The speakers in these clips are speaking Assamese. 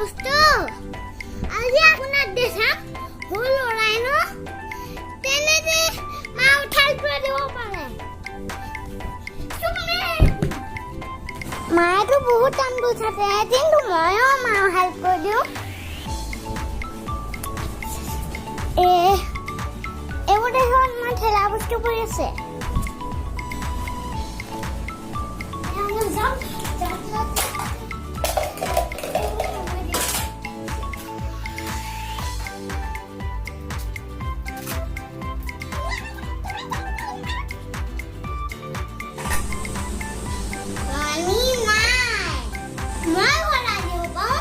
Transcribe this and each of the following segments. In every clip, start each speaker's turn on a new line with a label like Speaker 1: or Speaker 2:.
Speaker 1: দোস্ত, আজি আপোনাক দেখাম সৰু ল'ৰাই ন তেনেকে মা উঠাই থৈ দিব পাৰে। মায়েতো বহুত কাম কৰি থাকে, কিন্তু ময়ো মা হেল্প কৰি দিওঁ। এইবোৰ দেখোন মই ঠেলা বস্তু পৰি আছে। যাম যাম যাম। পানী নাই, মই ভৰাই দিব পাৰোঁ।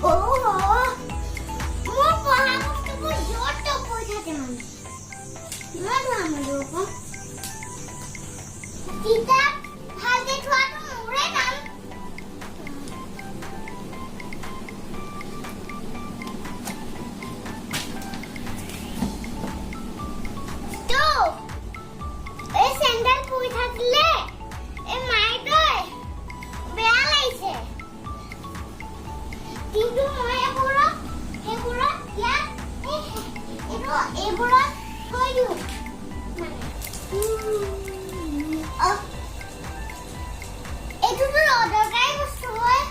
Speaker 1: অ', মোৰ পঢ়া বস্তুবোৰ য'ত ত'ত পৰি থাকে। মানে মই ধোৱা দিব পাৰোঁ। কিতাপ ভালকে থোৱাটো মোৰে কাম। তো এই চেণ্ডেল পৰি থাকিলে এই মাইটোৱে বেয়া লাগিছে, কিন্তু মই এইবোৰক সেইবোৰত ইয়াত এইটো এইবোৰত থৈ দিওঁ। মানে এইটোতো অদৰকাৰী বস্তু হয়।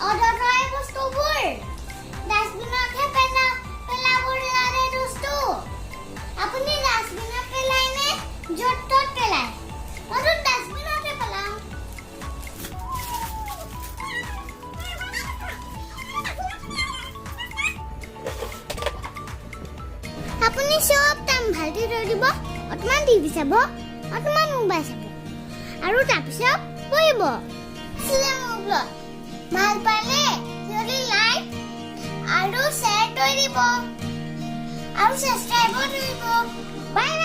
Speaker 1: অদৰকাৰী বস্তুবোৰ ডাষ্টবিনতহে পেলাব লাগে। দোস্ত, আপুনি ডাষ্টবিনত পেলাই নে য'ত ত'ত পেলায়? মইতো ডাষ্টবিনতে পেলাওঁ। আপুনি চব কাম ভালকে থৈ দিব, অকণমান টিভি চাব, অকণমান মোবাইল চাব আৰু তাৰপিছত পঢ়িব। মোৰ ব্লগ ভাল পালে যদি লাইক আৰু শ্বেয়াৰ কৰি দিব আৰু ছাবস্ক্ৰাইবো কৰিব। Bye bye.